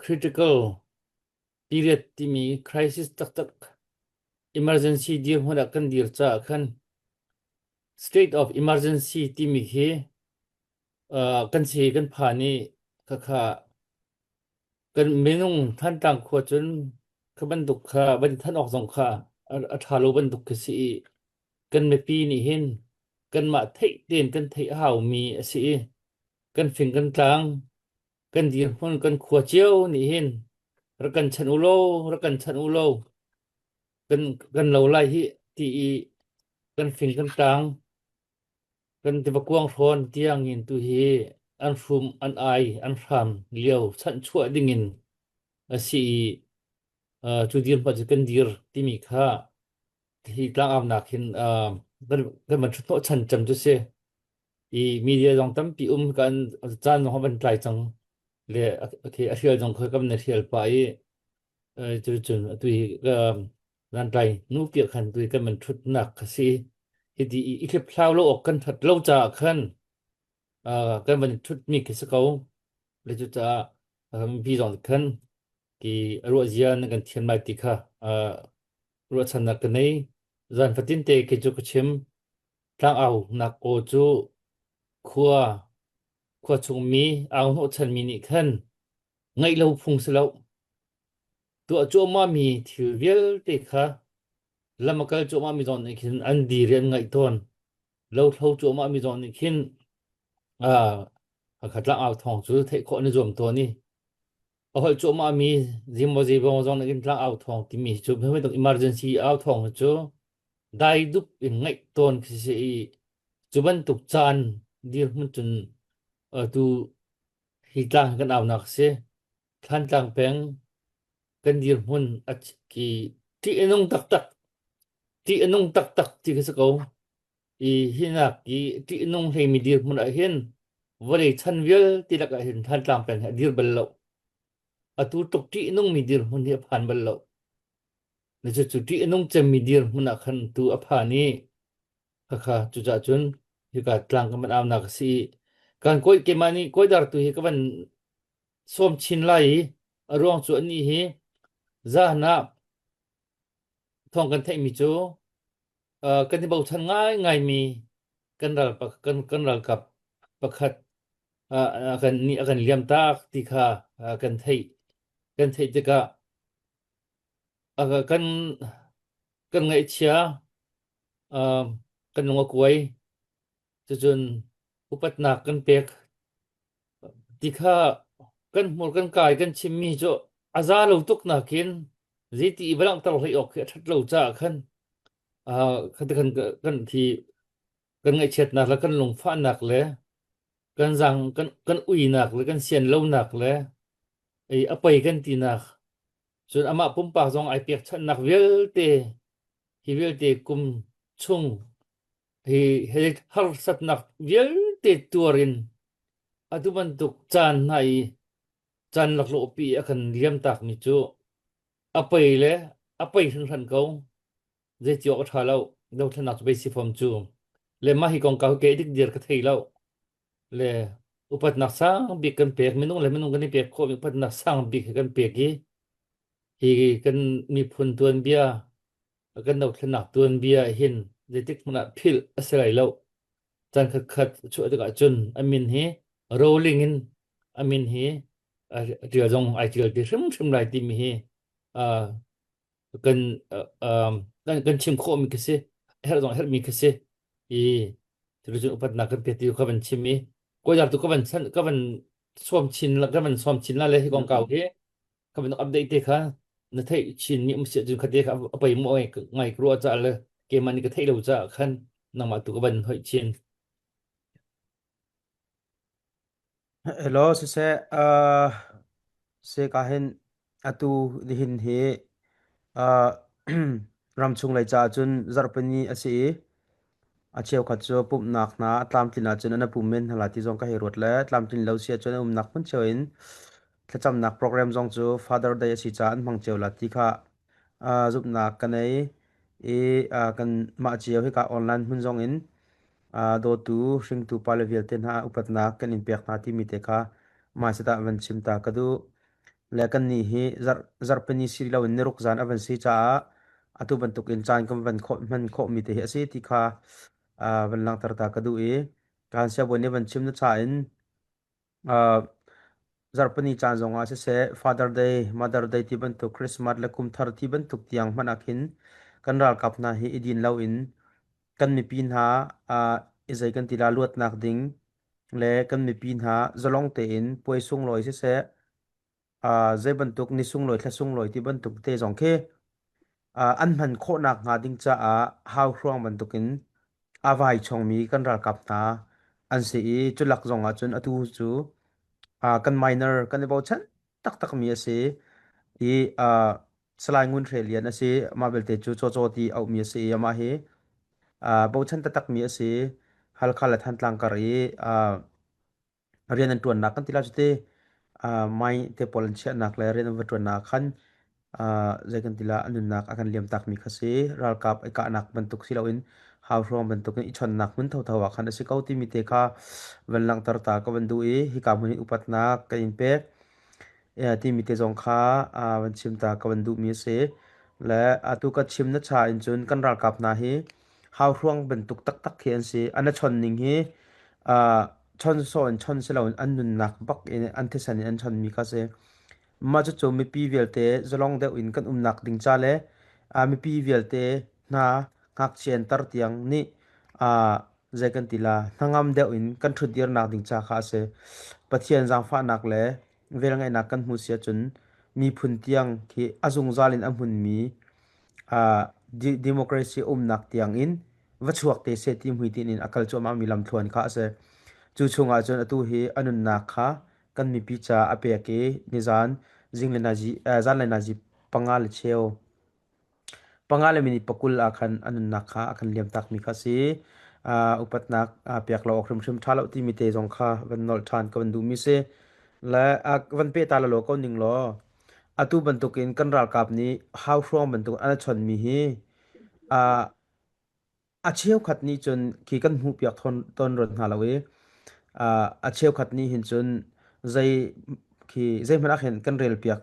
Critical period timi crisis taktak emergency dirhmun ah kan dir caah khan state of emergency timi hi kan si kan phan i khakha kan minung Thantlang khua cun kha bantuk kha van thanh awk zong kha a ṭha lo bantuk khi si i kan mipi nih hin kanmah theih tein kan theih a haumi a si i kan fing kan tlang kan dirhmun kan khua cio nih hin rak kan chanh u law rak kan chanh u law kan kan lo lai hi ti i kan fing kan tlang kan tiva kuang hrawn tiang in tu hi an hrum an ai an hram lio chanhchuah dingin a si i cu dirhmun cu kan dir timi kha hi tlangaunak hin kan kan van ṭhut hnawhchan cem cu si. I media zong tampi um kan caan zong van tlai cang le okay a hrial zong kha kan na hrial pah i cu cun atu hi nan tlai nu piah khan tu kan man ṭhutnak kha si. Hiti i hliphlau lo awk kan ṭhat lo caah khan kan van ṭhutmi khi si ko. Le cucaah mipi zong khan ki ruah zia na kan thiam lai ti kha ruahchannak ka nei. Zan fatin te kei cu ka chim. Tlangau nak aw cu khua khua chungmi au hnawhchanmi nih khan ngaih lo phung si lo. Tuah cuahmahmi thil vialte kha lam a kal cuahmahmi zong nih khin an dir i an ngaih tawn. Lothlo cuahmahmi zong nih khin uh, kha tlangau thawng cu theih khawh an i zuam tawn i a holh cuahmahmi zimaw zeibawng zong nih khin tlangau thawng timi cu bantuk emergency au thawng cu dai dup in ngaih tawn khi si i cu bantuk caan dirhmun cun tu hi tlang kan aunak si. Thlantlang peng kan dirhmun a ki ṭih a nung taktak ṭih a nung taktak ti khi si ko. I hinak i ṭih a nung hleimi dirhmun ah hin vawlei chan vialte lakah hin Thantlang peng hi a dir bal lo. Atu tluk ṭih a nungmi dirhmun hi a phan bal lo. Na cucu ṭih a nung cemmi dirhmun ah khan tu a phan i khakha cucaah cun hika tlang kan van aunak a si i kan kawi keimah nih kawidar tu hi ka van sawm chin lai i a ruang cu anih hi zan ah thawng kan theihmi cu uh, kan i bochan ngaingaimi kan ral kan, kan ralkap pakhat uh, kan nih a kan liam tak ti kha uh, kan theih kan theih tikah uh, kan kan ngaihchia uh, kan lung a kuai cucun upatnak kan pek Ti kha kan hmur kan kai kan chimmi cu a za lo tuk nakin zeiti i va langhter hlei awk khi a ṭhat lo caah khan uh, khati khan kan thi kan ngaihchiatnak le kan lungfahnak le kan zang kan kan uinak le kan sian lonak le ei a pei kan tinak cun amah pumpak zong ai pekchanhnak vialte hi vialte kum chung hi hi harsatnak vialte tuar in atu bantuk caan hna i caan laklawh pi a kan liamtakmi cu a pei le a pei hringhran ko. Zeiti awk a ṭha lo. Dothlennak cu bei si fom cu. Le mah hi kongkau ke dik dir ka thei lo. Le upatnak sang bik kan pek minung le minung kan i pek khawhmi upatnak sang bik hi kan pek i hi kan miphun tuanbia kan dothlennak tuanbia hin zeitik hmanh ah philh a si lai lo. Caan khatkhat chuah tikah cun a min hi rolling in a min hi a ṭial zong ai ṭial ti hrimhrim lai timi hi uh, kan uh, um, kan kan chim khawhmi khi si herh zong herhmi khi si i cuticun upatnak kan pek ti kha van chim i kawidar tu ka van chan ka van sawm chin la ka van sawm chin la le hi kongkau hi Kha bantuk update te kha na theih chinmi um si ahcun kha te kha a poi maw ngai ngai ka ruah caah le keimah nih ka theih lo caah khan nangmah tu ka van hoih chin. Hello, siseh, uh, se ka hin atu nihin hi uh, ramchung lei caah cun zarhpini a si i a cheukhat cu pumhnak hna a tlamtlin ahcun an pum men hna lai ti zong ka hei ruat le tlamtlin lo si ahcun an umnak hmun cio in Thlacamnak program zong cu Father Day a si caah an hmang cio la ti kha uh, zumhnak ka nei i uh, kan mah cio hika online hmun zong in uh, dawtu hringtu pale vialte hna upatnak kan in pek hna timi te kha hmaisat ah van chim ta ka duh. Le kannih hi zarhpini si loin niruk zan a van si caah atu bantukin caan kan van khawh hman khawhmi te hi a si ti kha van langhter ta ka duh i kan siabawi nih van chim na cha in zarhpini caan zongah siseh Father Day, Mother Day ti bantuk Christmas le kum thar ti bantuk tiang hmanh ah khin kan ralkap hna hi i din loin kan mipi hna i zei kan ti la luatnak ding le kan mipi hna zalong tein puai sunglawi siseh zei bantuk ni sunglawi thla sunglawi ti bantuk te zong khi an hman khawhnak hnga ding caah hauhruang bantukin a vai chongmi kan ralkap hna an si i culak zong ah cun atu cu kan minor kan i bochan taktakmi a si i Salai Ngun Hre Lian a si. Amah belte cu Cawcaw ti auhmi a si i amah hi bochan taktakmi a si. Halkha le Thantlang kar i rian an ṭuannak kan ti lai cu ti mai te pawl an chiahnak le rian an va ṭuannak ah khan zei kan ti la a nunnak a kan liam takmi kha si. Ralkap i kahnak bantuk si loin hauhruang bantukin i chonnak hmun thotho ah khan a si ko timi te kha van langhter ta ka van duh i hika hmun hi upatnak kan in pek. Timi te zong kha van chim ta ka van duhmi a si. Le atu ka chim na cha in cun kan ralkap hna hi hauhruang bantuk taktak khi an si. An a chon ning hi chon sawh in chon si loin an nunnak bak in an thisen in an chonmi kha si. Mah cucu mipi vialte zalong deuh in kan umnak ding ca le mipi vialte hna ngakchia in tar tiang nih zei kan ti la hnangam deuh in kan ṭhutdirnak ding ca kha a si. Pathian zaangfahnak le velngeihnak kan hmu si ahcun miphun tiang khi a zungzal in a hmunmi democracy umnak tiang in va chuak te seh ti hmuitinh in a kal cuahmahmi lamthluan kha a si. Cu chungah cun atu hi a nunnak kha kan mipi caah a pek i nizan zing le nazi zan le nazi panga le cheu panga le minute pakul ah khan a nunnak kha a kan liam takmi kha si. Upatnak pek lo awk hrimhrim ṭha lo timi te zong kha van nolh ṭhan ka van duhmi si. Le van pe ta law ko ning law atu bantukin kan ralkap nih hauhruang bantuk an chonmi hi a cheukhat nih cun khi kan hmuhpiak tawn rot hna lo i a cheukhat nih hin cun zei khi zeihmanh ah khin kan relpiak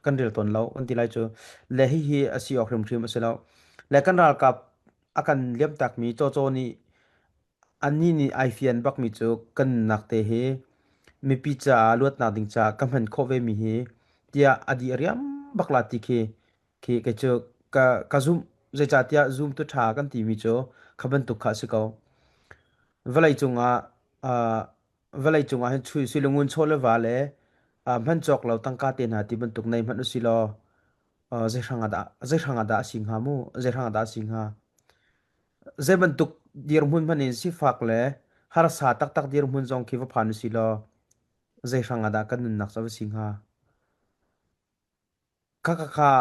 kan rel tawn lo kan ti lai cu. Le hihi a si awk hrimhrim a si lo. Le kan ralkap a kan liamtakmi cawcaw nih annih nih ai fian bakmi cu kan nunnak te hi mipi caah luatnak ding caah ka hman khawh vemi hi tiah a dih riam bak la ti khi khi kei cu ka ka zumh. Zeicahtiah zumtu ṭha kan timi cu kha bantuk kha a si ko. Vawlei cungah vawlei cungah hin chui sui le ngun chaw le va le hman cawk lo tangka te hna ti bantuk nei hmanh usih law zei hrang ah dah zei hrang ah dah a si hnga mu zei hrang ah dah a si hnga zei bantuk dirhmun hmanh in sifak le harsa taktak dirhmun zong khi va phan usih law zei hrang ah dah kan nunnak cu a va si hnga Khakha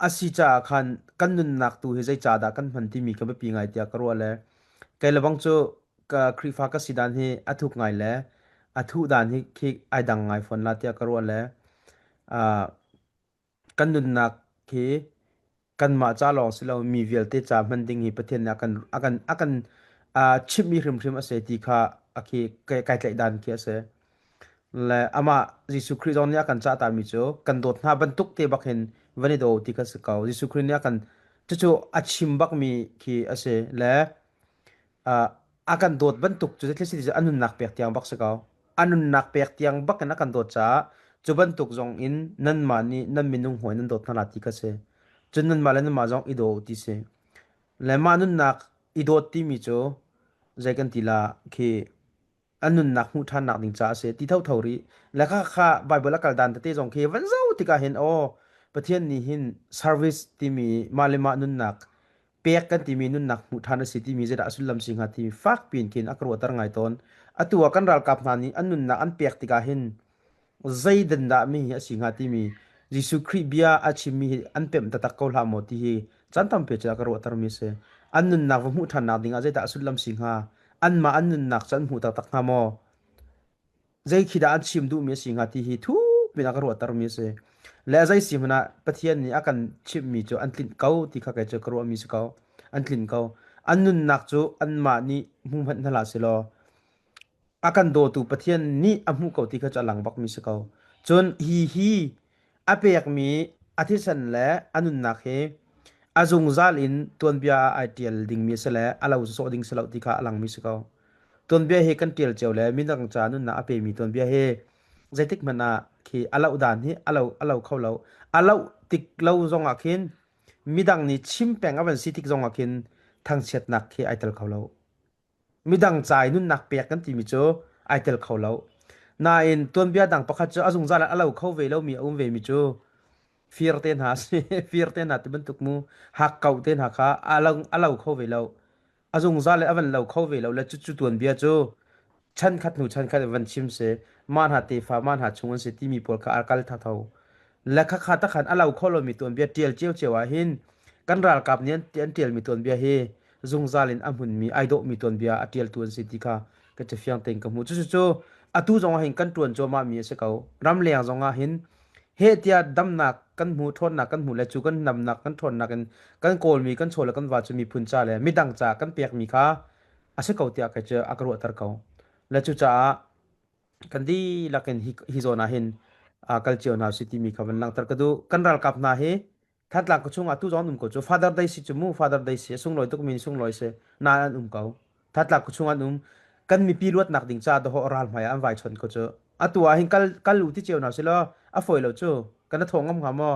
a si caah khan kan nunnak tu hi zeicahdah kan hman timi ka biapi ngai tiah ka ruah le kei lebang cu ka Khrihfa ka si dan hi a thuk ngai le a thuh dan hi khi ai dang ngai fawn la tiah ka ruah le kan nunnak khi kanmah ca lawng si lo mi vialte ca hman ding hi Pathian nih a kan a kan a kan chimhmi hrimhrim a si ti kha a khi kai tlaih dan khi a si. Le amah Jesuh Khrih zong nih a kan cah tami cu kan dawt hna bantuk te bak hin van i daw ti kha si ko. Jesuh Khrih nih a kan cucu a chim bakmi khi a si le a kan dawt bantuk cu zeitluk si ti cu a nunnak pek tiang bak si ko. A nunnak pek tiang bak in a kan dawt caah cu bantuk zong in nanmah nih nan minung hawi nan dawt hna la ti kha si. Cun nanmah le nanmah zong i daw ti si. Le mah nunnak i dawt timi cu zei kan ti la khi an nunnak hmuh ṭhannak ding caah a si ti thotho rih. Le kha kha Bible a kal dan tete zong khi van zoh tikah hin aw Pathian nih hin service timi mah le mah nunnak pek kan timi nunnak hmuh ṭhan a si timi zeidah a sullam si hnga timi fak piin khin a ka ruahter ngai tawn. Atu ah kan ralkap hna nih an nunnak an pek tikah hin zeidan dah mi hi a si hnga timi Jesuh Khrih bia a chimmi hi an pemh taktak ko hlah maw ti hi caan tampi cu a ka ruahtermi a si. An nunnak va hmuh ṭhannak ding ah zeidah a sullam si hnga? Anmah an nunnak cu an hmu taktak hnga maw? Zei khi dah an chim duhmi a si hnga ti hi thuk in a ka ruahtermi a si. Le a zei si hmanh ah Pathian nih a kan chimhmi cu an tlinh ko ti kha kei cu ka ruahmi si ko. An tlinh ko. An nunnak cu anmah nih hmu hmanh hna hlah seh law a kan dawtu Pathian nih a hmuh ko ti kha cu a lang bakmi si ko. Cun hi hi A pekmi a thisen le a nunnak hi a zungzal in tuanbia ah ai ṭial dingmi a si le a lo sawsawh ding si lo ti kha a langmi si ko. Tuanbia hi kan ṭial cio le midang ca nunnak a pemi tuanbia hi zeitik hmanh ah khi a loh dan hi a lo a lo kho lo. A loh tik lo zong ah khin midang nih chim peng a van si tik zong ah khin thangchiatnak khi ai tel kho lo. Midang ca i nunnak pek kan timi cu ai tel kho lo. Nain tuanbia dang pakhat cu a zungzal ah a lo kho ve lomi a um vemi cu fir te hna si fir te hna ti bantuk mu hakkauh te hna kha a lo, a lo kho ve lo. A zungzal le a van lo kho ve lo le cucu tuanbia cu chan khat hnu chan khat van chim si mah hna tefa mah hna chung an si timi pawl kha a kal thatho. Le khakha takhan a lo kho lomi tuanbia ṭial ciocio ah hin kan ralkap nih an, an ṭialmi tuanbia hi zungzal in a hmunmi ai dawhmi tuanbia a ṭialtu an si ti kha ka ca fiang tein ka hmuh. Cucu cu atu zong ah hin kan ṭuan cuahmah mi a si ko. Ramleng zong ah hin heh tiah damnak kan hmu ṭhawnnak kan hmu le cu kan namnak kan ṭhawnnak in kan kawlmi kan chaw le kan va cu miphun ca le midang ca kan pekmi kha a si ko tiah kei cu a ka ruahter ko. Le cucaah kan dihlak in hi, hi zawn ah hin uh, kal cio hna si timi kha van langhter ka duh. Kan ralkap hna hi Thantlang khuachung ah tu zong an um ko cu Father Day si cu mu Father Day si a sunglawi tuk mi sunglawi si nain an um ko. Thantlang khuachung an um kan mipi luatnak ding ca dawh ral hmai ah an vai chon ko cu. Atu ah hin kal kal u ti cio hna si law a fawi lo cu kan a thaw ngam hnga maw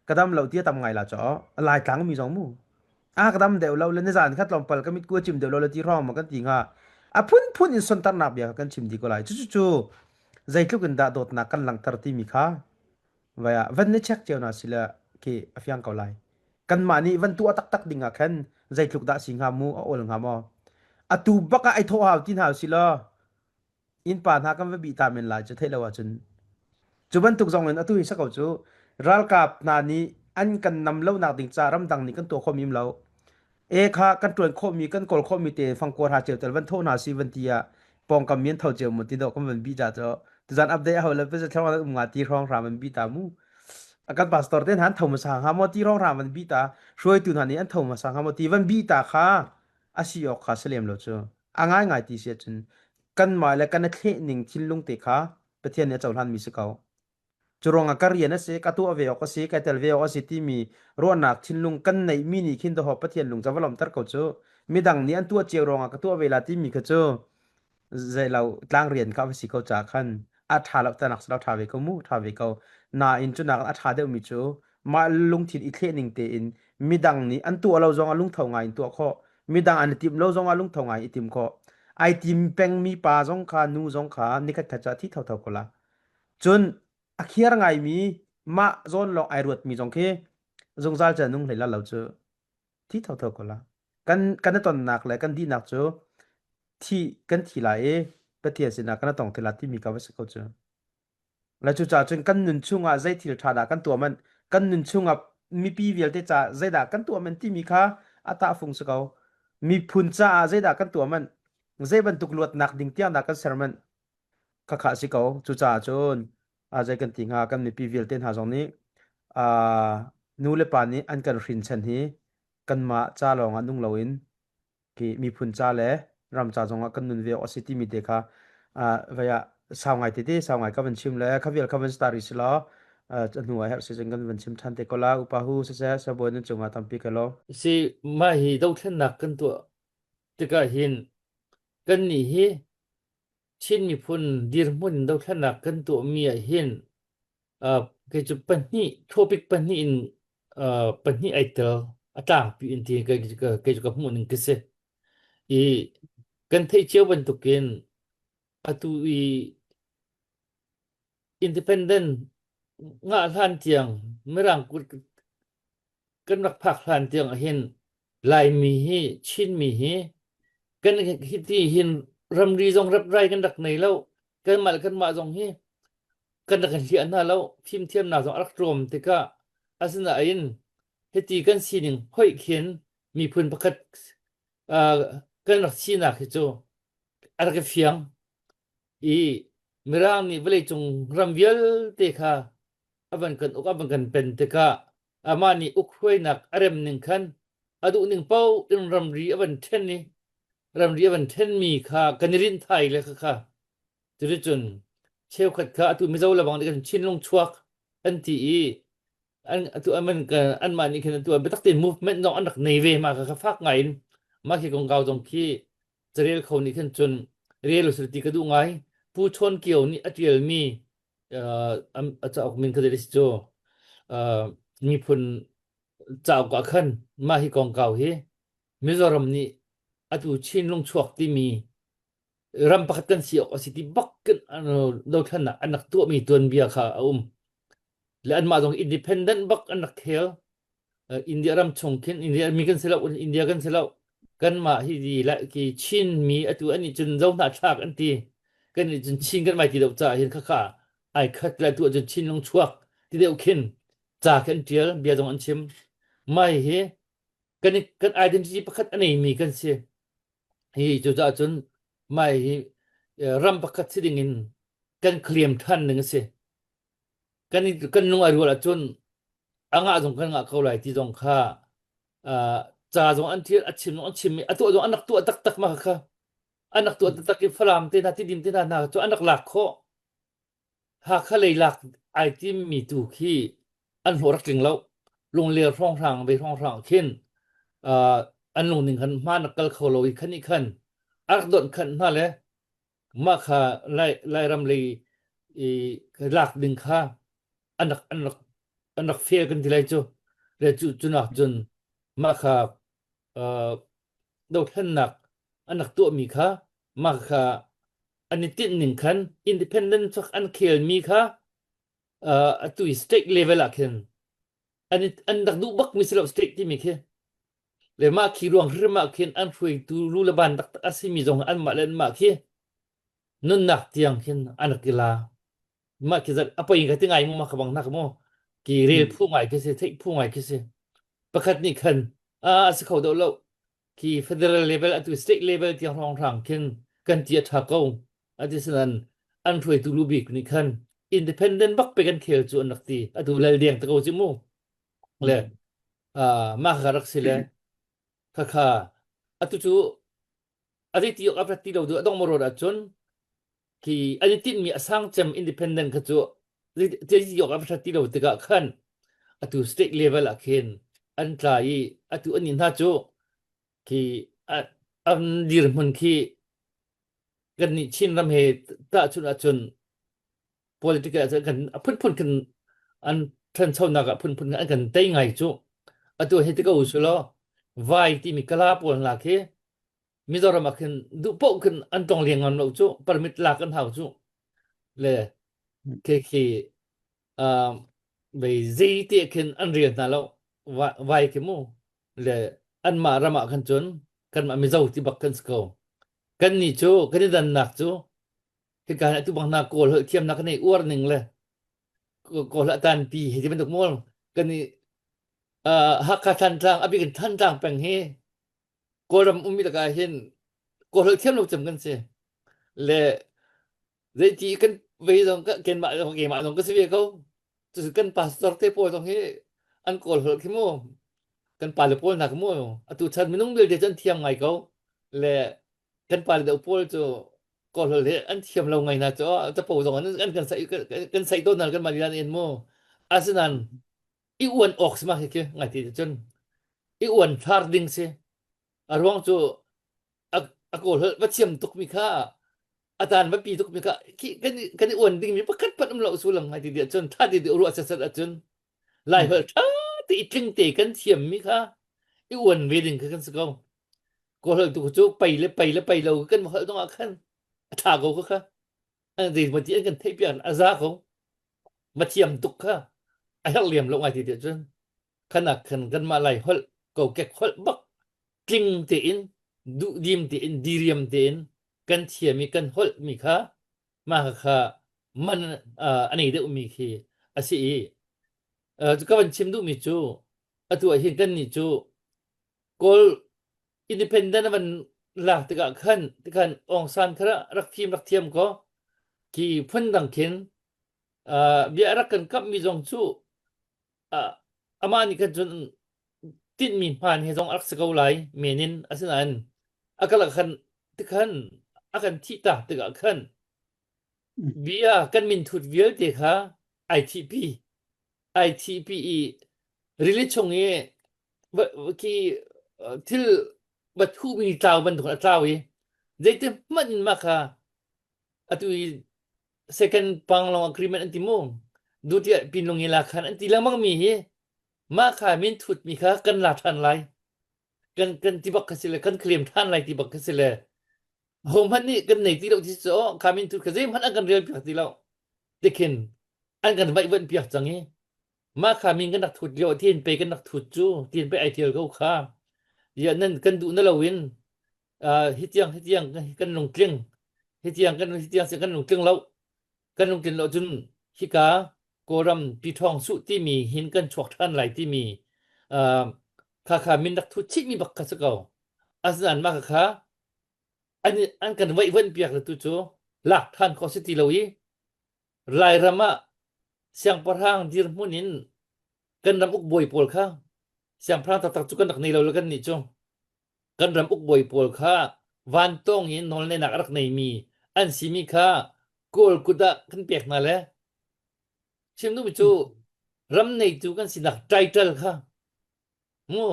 ka dam lo ti a tam ngai la cho Laitlang mi zong mu a ka dam deuh lo le nizan kha tlawmpal ka mit ku a cim deuh lo le ti hrawng ma kan ti hnga a phunphun in sontarnak bia kha kan chim dih ko lai cucu cu zeitluk in dah dawtnak kan langhter timi kha vai ah van ni check cio na si le khi a fiang ko lai kanmah nih van tuah taktak ding ah khan zeitluk dah si hnga mu a ol hnga maw atu bak ah ai thawh hau ti hna si law innpa hna kan va bih ta men lai cu theih lo ahcun cu bantuk zong in atu hi sako cu ralkap hna nih an kan nam lonak ding ca ramdang nih kan tuah khawh mi lo e kha kan tuan khawhmi kan kawl khawhmi te fangkuar ha ceu tel van tho hna si van ti ah pawngkam mi an tho ceu mu ti do kan van bi ta cho tuzan update ho le pesa thlong an um nga ti hrong hram an bi ta mu kan pastor te han tho ma sang ha mo ti rong ram an bi ta hruaitu hna nih an tho ma sang ha mo ti van bi ta kha asi ok kha salem lo cu A ngaingai ti si ahcun kanmah le kan i thleh ning thinlung te kha Pathian nih a cohlanmi si ko. Cu ruangah ka rian a si, ka tuah ve awk a si, kai tel ve awk a si timi ruahnak thinlung kan neihmi nih khin dawh Pathian lung ca va lawmhter ko cu. Midang nih an tuah cio ruangah ka tuah ve la timi kha cu zeilo tlang rian kha va si ko ca khan a ṭha lo tanak si lo ṭha ve ko mu ṭha ve ko nain cu nak a ṭha deuhmi cu mah lungthin i thleh ning tein midang nih an tuah lo zongah lungtho ngai in tuah khawh midang an i timh lo zongah lungtho ngai i tim khawh ai tim pengmi pa zong kha nu zong kha nikhat khat cu a thi thotho ko la cun a khiar ngaimi mah zawn lawng ai ruatmi zong khi zungzal cu nung hlei la lo cu thi thotho ko la kan kan i tonnak le kan dihnak cu thi kan thi lai i Pathian sinah kan i tong te la timi ka va si ko cu Le cucaah cun kan nun chungah zei thil ṭha dah kan tuah manh, kan nun chungah mipi vialte caah zeidah kan tuah manh timi kha a tahfung si ko. Miphun caah zeidah kan tuah manh, zei bantuk luatnak ding tiang dah kan ser manh, khakha si ko. Cucaah cun zei kan ti hnga, kan mipi vialte hna zong nih nu le pa nih an kan hrin chan hi kanmah ca lawngah nung loin khi miphun ca le ram ca zongah kan nun ve awk a si timi te kha vai ah sau ngai tete sau ngai ka van chim le kha vial kha van stari si law hnu ah herh si cun kan van chim than te ko la upa hu siseh sabawi nan cungah tampi ka lawm. Si mah hi dothlennak kan tuah tikah hin kan nih hi Chin miphun dirhmun dothlennak kan tuahmi ah hin kei cu pahnih topic pahnih in pahnih ai tel a tlangpi in ti kei kei cu ka hmuh ning ka si i kan theih cio bantukin atu i independent ngah hlan tiang mirang kut kan rak phak hlan tiang ah hin Laimi hi Chinmi hi kan hiti hin ramri zong reprai kan rak nei lo kanmah le kanmah zong hi kan rak hliah hna lo fimthiamnak zong a rak tlawm tikah asinain hiti kan sining hoih khin miphun pakhat uh, kan rak sinak hi cu a rak i fiang i Mirang nih vawleicung ram vialte kha a van kan uk a van kan pen tikah amah nih uk hruainak a rem ning khan a duh ning paoh in ramri a van ṭhen i ramri a van ṭhenmi kha kan i rinh thai le khakha cuticun cheukhat kha atu Mizo lebang nih kan Chinlung chuak. An ti i an atu an anmah nih khin atu biatak tein movement zong an rak nei ve ma kha fak ngai in mah khi kongkau zong khi carel kho nih khin cun rel usih ti ka duh ngai. Pu Chawn Kio nih a ṭialmi a cauk min kha zei si cu miphun cauk ah khan mah hi kongkau hi Mizoram nih atu Chin lungchuak timi ram pakhat kan si awk a si ti bak kan dothlennak an rak tuahmi tuanbia kha a um. Le anmah zong independent bak an rak khel. India ram chung khin India mi kan si lo, India kan si lo. Kanmah hi di la ki Chin mi atu an nih cun zo hnahthlak an ti. Kan nih cun Chin kan mai ti lo caah hin khakha ai khat le tu ahcun Chin lung chuak ti deuh khin ca khi an tial, bia zong an chim. Mai hi kan kan identity pakhat a neimi kan si. Hi cucaah cun mai hi ram pakhat si ding in kan claim than ding a si. Kan kan lung ai rual ahcun a ngah zong kan ngah ko lai ti zong kha ca zong an thial a chim zong an chim i a tuah zong an rak tuah taktak ma kha an rak tuah taktak i Falam te hna Tidim te hna hna cu an rak lak khawh. Hakha lei lak ai timmi tu khi an hlawh rak tling lo. Lungler hrawnghrang ve hrawnghrang khin uh, an lungning khan hmaan rak kal kho lo i khan i khan a rak donh khanh hna le mah kha Lai, Lairam lei i lak ding kha an rak an rak an rak fail kan ti lai cu. Le cu cunak cun mah kha uh, dothlennak an rak tuahmi kha mah kha an i tinh ning khan independent chak an khelmi kha uh, atu i state level ah khin an an rak duh bak mi si lo state timi khi le mah khi ruang hrim ah khin an hruaitu lu le ban taktak a simi zong an mah le an mah khi nunnak tiang khin an rak i la mah khi zat apoi ka ti ngai mu ma ka bang nak mu ki rel phu ngai khi si theih phu ngai khi si pakhat nih khan a a si kho do lo khi federal level atu state level tiang rong rang khin kan ti a tha ko ati sinan an hruaitu lu bik nih khan independent bak pe kan khel cu an rak ti atu lal deng te ko ci mu le mah kha rak si le kha kha atu cu ati ti ok ti lo du adong mo road ahcun khi an i tinhmi a sang cem independent kha cu ti awk a ti lo tikah khan atu state level ah khin an tla i atu an hna cu khi an dirhmun khi kan nih Chin ram he tahchunh ahcun political ah kan a phunphun kan an ṭhanchonak ah phunphun an kan tei ngai cu atu hi ti ko usulaw vai timi kala pawl hna khi Mizoram ah khin duh paoh khin an tong leng ngam lo cu permit lak an hau cu le khi khi vei zei te khin an rel hna lo vai khi mu le anmah ram ah khan cun kanmah Mizo ti bak kan si ko kan ni cu kan i dannak cu hika atu bang hna kawl holh thiamnak kan ei uar ning le kawl holh tan pi hi ti bantuk maw kan i Hakha Thantlang a bik in Thantlang peng hi Kawlram ummi lakah hin Kawl holh thiam lo cem kan si. Le zeiti kan vei zong keimah zong keimah zong ka si ve ko. Cucu kan pastor te pawl zong hi an Kawl holh khi mu kan pale pawl hna khi mu atu chan minung vialte cu an thiam ngai ko. Le kan pale deuh pawl cu Kawl holh hi an thiam lo ngai hna cu capo zong an kan kan saih kan saih tawn hna kan mah lila in mu. Asinain i uan awk si ma khi ngai ti cun i uan thar ding si a ruang cu a kawl holh va thiam tuk mi kha a tan va pi tuk mi kha khi kan kan i uan ding mi pakhat pat um lo sulam ngai ti dia cun tha ti ruah sat ahcun lai holh tha te i tling te kan thiam mi kha i uan ve ding kha kan si ko kawl holh tu cu pei le pei le pei lo kan holh dong ah khan a tha ko kha an zei ma ti an kan theih piak a za ko ma thiam tuk kha a herh liam lo ngai ti ti cun khanak khan kan mah lai holh kokek holh bak tling tein duhdim tein diriam tein kan thiam i kan holh mi kha mah kha man a nei deuh mi khi a si i ka van chim duh mi cu atu ah hin kan nih cu Kawl independent a van lak tikah khan tikhan Aung San kha rak fim rak thiam ko khi phundang khin bia rak kan kamhmi zong cu amah nih khan cun tinhmi hmaan he zong a rak si ko lai men in asinain a kalak khan tikhan a kan thih tak tikah khan bia kan minthut vialte kha ai thihpi. Ai thihpi i rili chung i khi thil va thuhmi tlau bantuk a tlau i zeitin hmanh in mah kha atu i second panglong agreement an ti mu dutiah pinlung i la khan an ti lengmang mi hi mah kha min thut mi kha kan la ṭhan lai kan kan ti bak kha si le kan claim ṭhan lai ti bak kha si le ho hmanh nih kan nei ti lo ti cu kha min thut kha zeihmanh an kan rel piak ti lo tikhin an kan vaihvuanh piak cang i mah kha min kan rak thut lio tin pe kan rak thut cu tin pe ai tial ko kha ya nan kan duh na loin hi tiang hi tiang kan lungtling hi tiang kan hi tiang kan lungtling lo kan lungtlin lo cun hika Kawlram piṭhawng suh timi hin kan chuak ṭhan lai timi kha kha min rak thut chihmi bak kha si ko asinain mah kha an an kan vaihvuanh piak le tu cu lak ṭhan khawh si ti lo i Lairam ah siangpahrang dirhmun in kan ram ukbawi pawl kha siangpahrang taktak cu kan rak nei lo le kan nih cu kan ram ukbawi pawl kha vantawng in nawlneinak a rak neimi an simi kha Kawl kut ah kan pek hna le chim duhmi cu ram neitu kan sinak title kha mu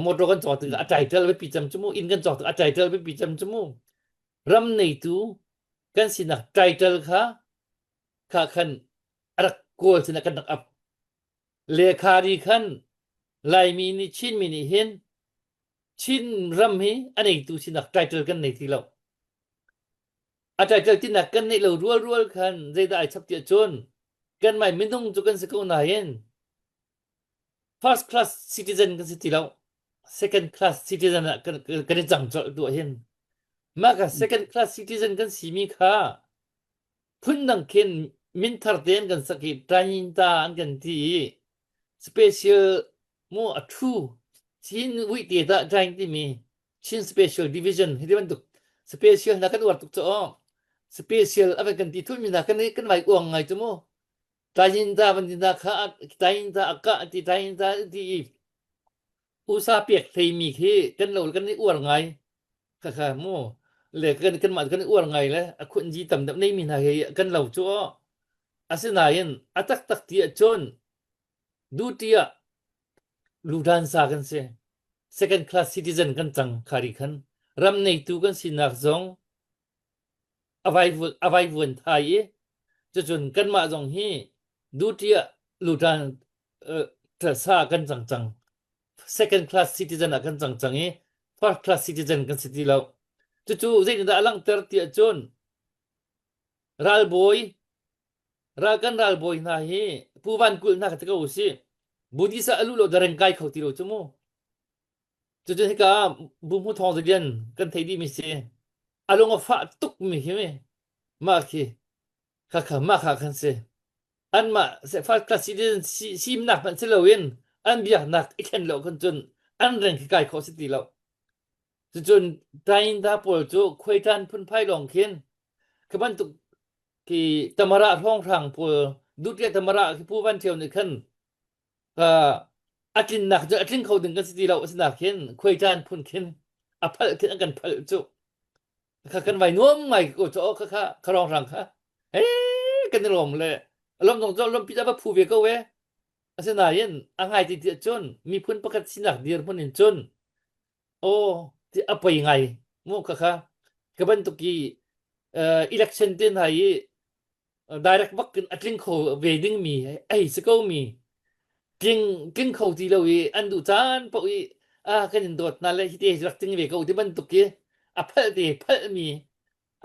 motor kan cawk tikah a title biapi cem cu mu inn kan cawk tikah a title biapi cem cu mu ram neitu kan sinak title kha kha khan a rak kawl sinah kan rak ap Lekhari khan Laimi nih Chinmi nih hin Chin ram hi a neitu sinak title kan nei ti lo. A title tinak kan neih lo rual rual khan zeidah ai chap tiah cun kanmah minung cu kan si ko nain first class citizen kan si ti lo. Second class citizen ah kan, kan i cang colh tu hin. Mah ka second class citizen kan simi kha phundang khin minthar tein kan sak i Tainta an kan ti i special mu a thu Chin uite dah Taing timi Chin Special Division hi ti bantuk special hna kan uar tuk caw special a kan ti thulmi hna kan kan vai uang ngai cu mu Tainta van ti hna kha Tainta a kah ti Tainta ti i usa pek hleimi khi kan lo kan i uar ngai Khakha mu le kan kanmah kan i uar ngai le a khunji tam deuh neimi hna hi kan lo cu aw. Asinain a taktak ti ahcun duty ah ludan sa kan si. Second class citizen kan cang khari khan. Ram neitu kan sinak zong a vaivuan a vaivuan thai i cucun kanmah zong hi duty ah ludan uh, sa kan cang cang. Second class citizen ah kan cang cang i first class citizen kan si ti lo. Cucu zeitindah a langhter ti ahcun ralbawi ral kan ralbawi hna hi Pu Van Kulh hna kha ti ko usih. Buddhist ah a luh lo dareng kai kho ti lo cu mu. Cucu hika Buhmu Thawng Zalian kan theih dihmi si. A lung a fah tukmi hi mah khi khakha mah kha khan si. Anmah first class citizen simnak hmanh si loin an biaknak i thlen lo khan cun an reng khi kai khawh si ti lo. Cucun Tainda pawl cu khuaitan phunphai lawng khin khi bantuk khi Tamara hrawnghrang pawl Dutya Tamara khi Pu Van Ṭhio nih khan a tlinnak cu a tling kho ding kan si ti lo asinaak hin khuaitan phun khin a phalh khin an kan phalh cu kha kan vai nuam ngai ko cho kha kha kha rang kha he kan i lawm le lom zong cu lom pi va phu ve ko we asinain a ngai ti ti cun miphun pakhat sinak dirhmun in cun aw ti a poi ngai mu kha kha ka bantuk i election te hna i direct bak in a tling kho ve ding mi ei si ko mi tling tling kho ti lo i an duh caan paoh i a kan in dawt hna le hi te rak ting ve ko ti bantuk i a phalh te phalh mi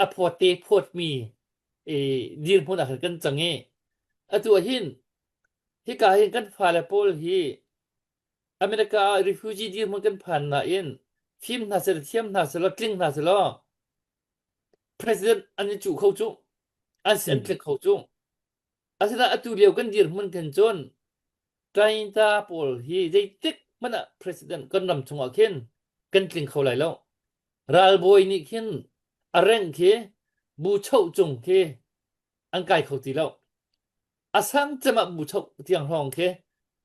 a phawt te phawt mi i dirhmun ah khan kan cang i atu ah hin hika hin kan fale pawl hi America ah refugee dirhmun kan phan nain fim hna seh thiam hna seh tling hna seh law President an i cuh kho cu. An si an tlik kho cu. Asinain atu lio kan dirhmun khin cun Tainta pawl hi zeitik hmanh ah president kan ram chungah khin kan tling kho lai lo. Ralbawi nih khin a reng khi bu choh cung khi an kai kho ti lo. A sang cem ah bu choh tiang hrawng khi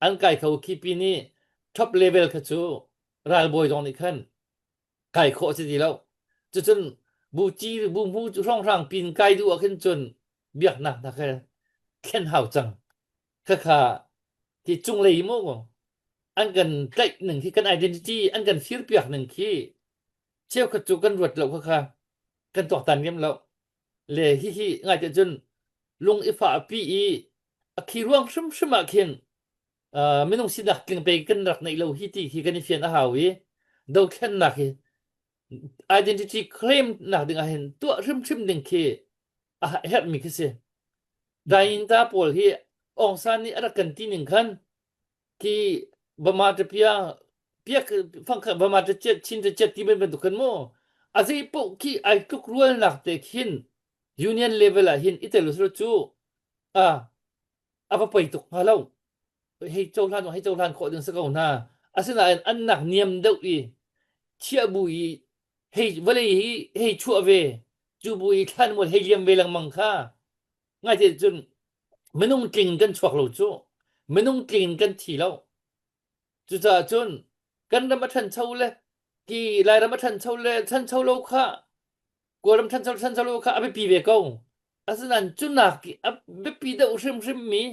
an kai kho khi pi nih top level kha cu ralbawi zong nih khan kai khawh a si ti lo. Cucun bu ci bu hmu cu hrawnghrang pin kai duh ah khin cun biaknak hna kha thlen hau cang. Khakha. Hi cunglei mu an kan tlaih ning khi kan identity an kan firpiak ning khi cheukhat cu kan ruat lo kha kha kan tuaktan lem lo. Le hihi ngai te cun lung i fah pi i a khi ruang hrimhrim ah khin minung sinak tling pe kan rak neih lo hi ti khi kan i fian a hau i dothlennak hi identity claim nak ding ah hin tuah hrimhrim ding khi a herhmi khi si. Dain ta pawl hi Aung San nih a rak kan ti ning khan khi Bama te pia piak fangkha Bama te chet Chin te chet ti bantuk khan mu a zei paoh khi ai tluk rualnak te khin union level ah hin i tel cu a a va poi tuk hnga lo. Hei cohlan hei cohlan khawh ding si ko hna. Asinain an nak niam deuh i chiah bu i hei vawlei hi hei chuah ve cu bu i thlanmual hei liam ve lengmang kha ngai te cun minung tling kan chuak lo cu minung tling kan thi lo cucaah cun kan ram a ṭhancho le ki Lairam a ṭhancho le ṭhancho lo kha Kawlram ṭhancho ṭhancho lo kha a biapi ve ko. Asinain cu nak i a biapi deuh hrimhrimmi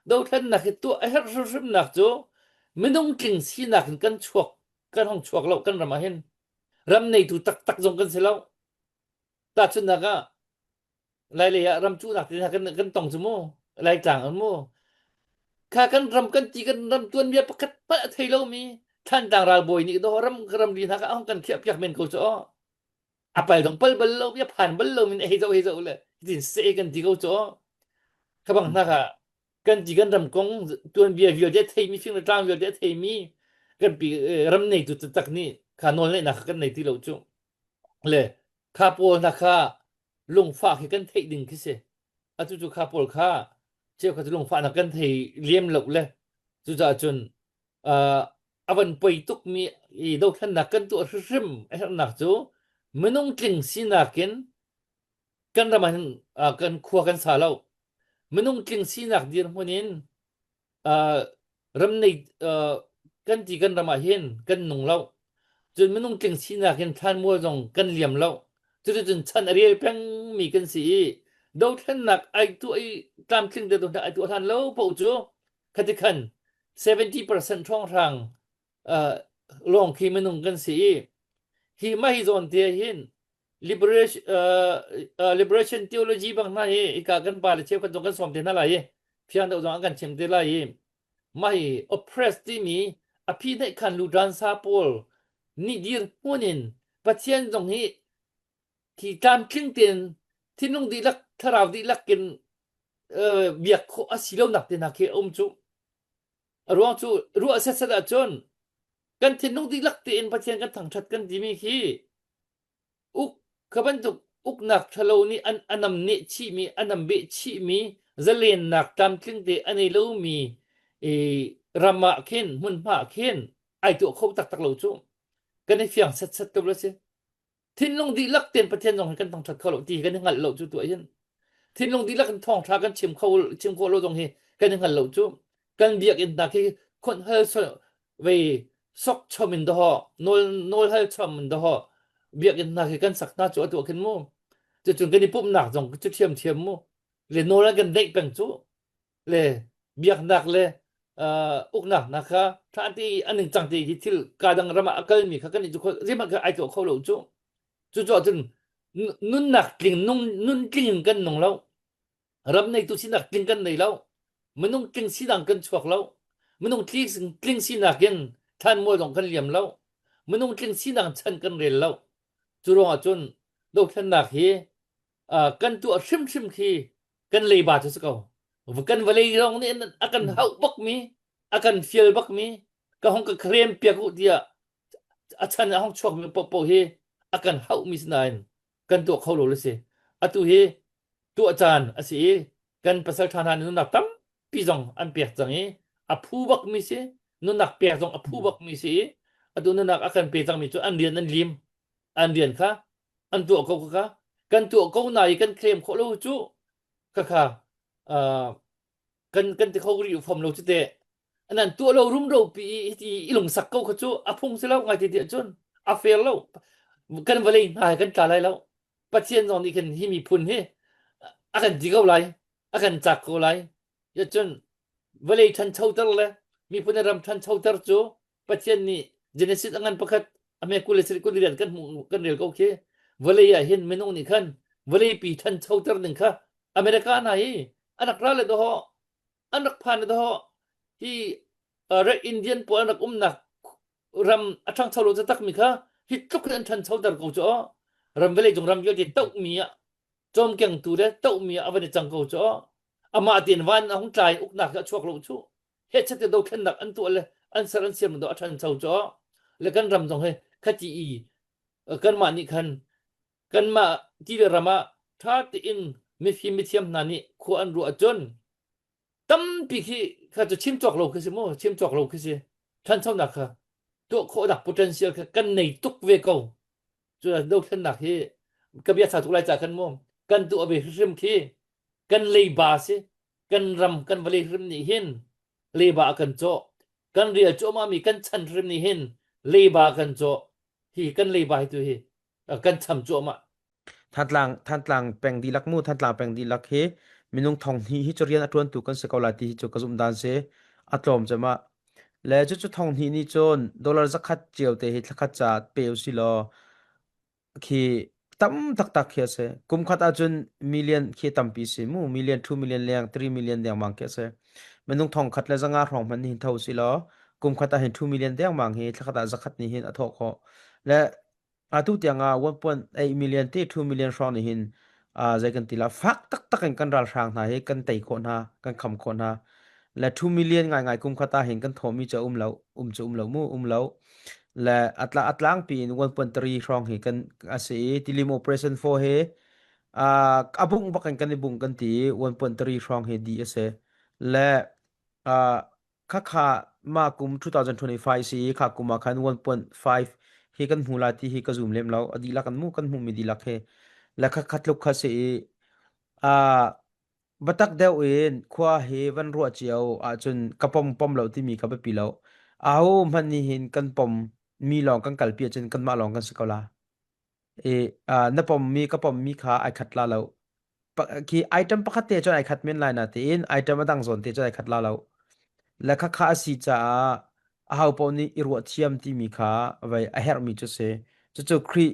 dothlennak hi tuah a herh hrimhrimnak cu minung tling sinak in kan chuak kan hong chuak lo kan ram ah hin ram neitu taktak zong kan si lo. Tahchunhnak ah Lailei ah ram cuhnak te hna kan kan tong cu mu Laitlang an mu kha kan ram kan ti kan ram tuanbia pakhat hmanh a thei lomi Thantlang ralbawi nih dawh ram ramri hna kha a hong kan khiah piak men ko cu aw. A pal dong pal bal lo mi a phan bal lo min hei zoh hei zoh le tin se kan ti ko cu kha bang hna kha kan ti kan ram kong tuanbia vialte a theimi fing le tlang vialte a theimi kan pi ram neitu taktak nih kha nawl neihnak kha kan nei ti lo cu le kha pawl hna kha lungfah khi kan theih ding khi si atu cu kha pawl kha cheu kha cu lungfahnak kan thei liam lo le cucaah cun a van poi tukmi i dothlennak kan tuah hrimhrim a herhnak cu minung tling sinak in kan ram ah hin kan khua kan sa lo. Minung tling sinak dirhmun in ram nei kan ti kan ram ah hin kan nung lo. Cun minung tling sinak in thlanmual zong kan liam lo. Cuticun chan a rel pengmi kan si i dothlennak ai tuah i tlamtling te dothlennak ai tuah hlan lo paoh cu khati khan 70% hrawnghrang uh, lawng khi minung kan si i hi mah hi zawn te hin liberation uh, uh, liberation theology bang hna hi ika kan pa le cheukhat zong kan sawm te hna lai i fiang deuh zong an kan chim te lai i mah hi oppress timi a phi neih khan lu sa pawl nih dir hmun in Pathian zong hi khi tlamtling tein thinlung dihlak thlarau dihlak in biak khawh a si lonak te hna khi a um cu. A ruang cu ruah setset ahcun kan thinlung dihlak tein Pathian kan thangṭhat kan timi khi uk kha bantuk uknak ṭhalo nih an anam neh chihmi anam beh chihmi zalennak tlamtling te a nei lomi i ram ah khin hmunhma ah khin ai tuah kho taktak lo cu. Kan i fiang setset ko lo si. Thinlung dihlak tein Pathian zong hi kan thangṭhat kho lo ti hi kan i hngalh lo cu tuah hin. Thinlung dihlak in thawngṭha kan chim kho chim khawh lo zong hi kan i hngal lo cu. Kan biakinn hna khi khonh hal vei sok chom in dawh nawl nawl hal chom in dawh biakinn hna khi kan sak hna cu atu ah khin mu. Cucun kan i pumhnak zong cu ṭhiamṭhiam mu. Le nawl an kan deih peng cu. Le biaknak le uh, uknak hna kha ṭha te i an ningcang te hi thil ka dang ram ah a kalmi kha kan i cu zeihmanh kha ai tuah kho lo cu. Cucaah cun nunnak tling nung nun tling in kan nung lo. Ram neitu sinak tling kan nei lo. Minung tling sinak kan chuak lo. Minung tling tling sinak in thlanmual zong kan liam lo. Minung tling sinak chan kan rel lo. Cu ruangah cun dothlennak hi uh, kan tuah hrimhrim khi kan leiba cu si ko. Kan vawlei zong nih a kan hauh bakmi, a kan fial bakmi, ka hong ka krem piak u tiah a chan a hong chuakmi paohpaoh hi a kan hauhmi si nain kan tuah kho lo le si. Atu hi tuah caan a si i kan pasal ṭha hna nih nunnak tampi zong an pek cang i a phu bakmi si, nunnak pek zong a phu bakmi si i atu nunnak a kan pe cangmi cu an rian an lim. An rian kha an tuah ko kha kan tuah ko na i kan claim khawh lo cu khakha uh, kan kan ti kho rih fom lo cu te anan tuah lo rumro pi i ti i lungsak ko kha cu a phung si lo ngai ti ti ahcun a fair lo kan vawlei hna he kan tla lai lo Pathian zong nih khin hi miphun hi a kan ti ko lai a kan cak ko lai cun vawlei ṭhanchoter le. Miphun le ram ṭhanchoter cu Pathian nih Genesis a ngan pakhat a hme 20 le sarih 20 rian kan hmuh kan rel ko khi. Vawlei ah hin minung nih khan vawleipi ṭhanchoter ning kha America hna hi an rak ra le dawh an rak phan le dawh hi Red Indian pawl an rak umnak ram a ṭhangcho lo takmi kha hi tluk in an ṭhanchoter ko cu ram vawlei cung ram vialte tohmi ah cawmkengtu le tohmi ah a van i cang ko cu amah tein van a hung tlai uknak a chuak lo cu hechet te dothlennak an tuah le an ser an siam do a ṭhancho cu le kan ram zong hi khati i kanmah nih khan kanmah ti le ram ah ṭha tein mifim mithiam hna nih khua an ruah ahcun tampi khi kha cu chim cawk lo khi si mu chim cawk lo khi si ṭhanchonak kha tuah khawhnak potential kha kan nei tuk ve ko cu dothlennak hi ka bia sa tuk lai ca khan mu kan tuah ve hrim khi kan leiba si kan ram kan vawlei hrim nih hin leiba a kan cawh kan rial cuahmah mi kan chan hrim nih hin leiba kan cawh hi kan leiba hi tu hi kan cham cuahmah. Thantlang Thantlang peng dihlak mu Thantlang peng dihlak hi minung thong hnih hi cu rian a ṭuantu kan si ko lai ti hi cu ka zumh dan si a tlawm cem ah le cucu thong hnih nih cun dollar zakhat cio te hi thlakhat ca pe usih law khi tam taktak khi a si kum khat ahcun million khi tampi si mu million 2 million leng 3 million dengmang khi a si minung thong khat le zanga hrawng hmanh hin tho si law kum khat ah hin 2 million dengmang hi thlakhat ah zakhat nih hin a thawh khawh le Atu tiang ah 1.8 million te 2 million hrawng nih hin zei kan ti la fak taktak in kan ralhrang hna hi kan tei khawh hna kan kham khawh hna le 2 million ngaingai kum khat ah hin kan thawmi cu um lo um cu um lo mu um lo le atla atlangpi in 1.3 hrawng hi kan a si i tilim operation 4 hi a bung bak in kan i bung kan ti 1.3 hrawng hi di a si le Khakha mah kum 2025 si i kha kum ah khan 1.5 hi kan hmu lai ti hi ka zum lem lo. A dihlak an mu kan hmuhmi dihlak hi. Le khakha tluk kha si i ah biatak deuh in khua hi van ruah cio ahcun ka pom pom lo timi ka biapi lo. Aho hmanh nih hin kan pom mi lawng kan kalpi ahcun kanmah lawng kan si ko la. I na pommi ka pommi kha ai khat la lo. Khi item pakhat te cun ai khat men lai na tiin item a dang zawn te cun ai khat la lo. Le kha kha a si caah aho paoh nih i ruah thiam timi kha vai a herhmi cu si. Cucu Khrih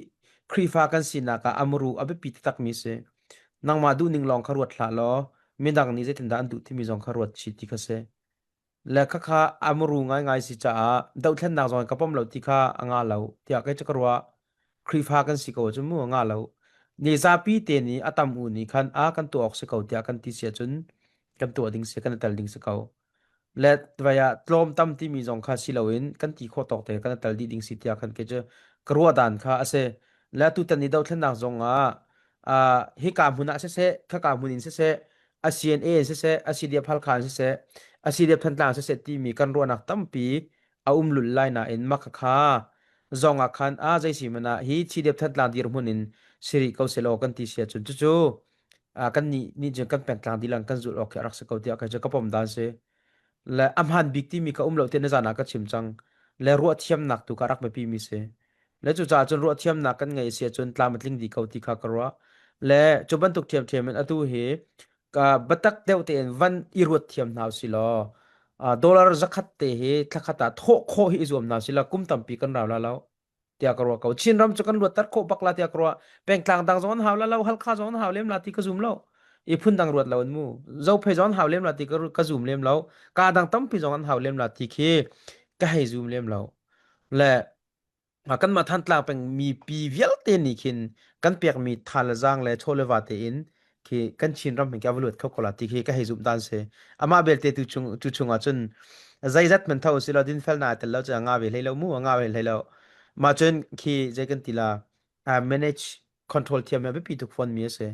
Khrihfa kan sinak ah a muru a biapi taktakmi si. Nangmah duhning lawng kha ruat hlah law midang nih zeitindah an duh timi zong kha ruat chih ti kha si. Le khakha a muru ngaingai si caah dohthlennak zong ka pom lo ti kha a nga lo tiah kei cu ka ruah. Khrihfa kan si ko cu mu a nga lo. Ni zapi te nih a tam u nih khan a kan tuah awk si ko tiah kan ti si ahcun kan tuah ding si kan i tel ding si ko. Le vai ah tlawm tam timi zong kha si loin kan ti khawh tawk te kan i tel dih ding si tiah khan kei cu ka ruah dan kha a si. Le tutan i dohthlennak zong ah uh, hika hmun ah siseh, khaka hmun in siseh, a CNA in siseh, a CDF Halkha in siseh, a CDF Thantlang siseh timi kan ruahnak tampi a um lul lai nain mah khakha zong ah khan a zei si man ah hi CDF Thantlang dirhmun in siri ko selaw kan ti sia cun cucu kan nih nih cun kan pengtlang dilang kan zulh awk khi a rak si ko tiah kai cu ka pom dan si le a hmaan bik timi ka um lo te na zan ah ka chim cang le ruah thiamnak tu ka rak biapi mi si Le cucaah cun ruahthiamnak kan ngeih si ahcun tlam a tling dih ko ti kha ka ruah. Le cu bantuk ṭhiamṭhiam in atu hi ka biatak deuh tein van i ruat thiam hna usih law dollar zakhat te hi thlakhat ah thawh khawh hi i zuam hna usih law kum tampi kan rau la lo tiah ka ruah ko. Chinram cu kan luatter khawh bak la tiah ka ruah. Pengtlang dang zong an hau la lo, Halkha zong an hau lem la ti ka zum lo. I phun dang ruat lo in mu. Zophei zong an hau lem la ti ka, ka zum lem lo. Ka dang tampi zong an hau lem la ti khi ka hei zum lem lo. Le kanmah Thantlang peng mipi vialte nih khin kan pekmi tha le zaang le chaw le va tein khi kan Chin ram hin khi a va luat kho ko la ti khi ka hei zumh dan si. Amah belte tu chung tu chung ah cun zeizat man tho si lo dinfel na tel lo cu a nga ve hlei lo mu a nga ve hlei lo. Mah cun khi zei kan ti la manage control thiam hi a biapi tuk fawn mi a si.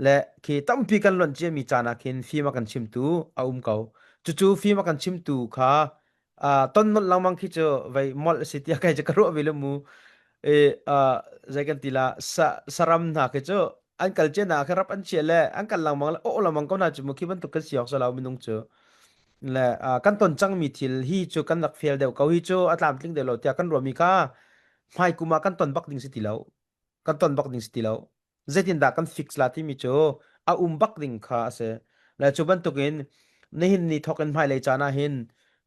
Le khi tampi kan lonh ciami caan ah khin fim a kan chimtu a um ko. Cucu fim a kan chimtu kha ton nolh lengmang khi cu vei molh a si tiah kai cu ka ruah ve lo mu. E, zei kan ti la sa saram hna khi cu an kal cia na khin rap an chia le an kal lengmang le aw lengmang ko hna cu mu khi bantuk kan si awk si lo minung cu. Le kan ton cangmi thil hi cu kan rak fail deuh ko hi cu a tlamtling deuh lo tiah kan ruahmi kha hmai kum ah kan ton bak ding si ti lo. Kan ton bak ding si ti lo. Zeitindah kan fix la timi cu a um bak ding kha a si. Le cu bantukin nihin ni thawk in hmailei caan ah hin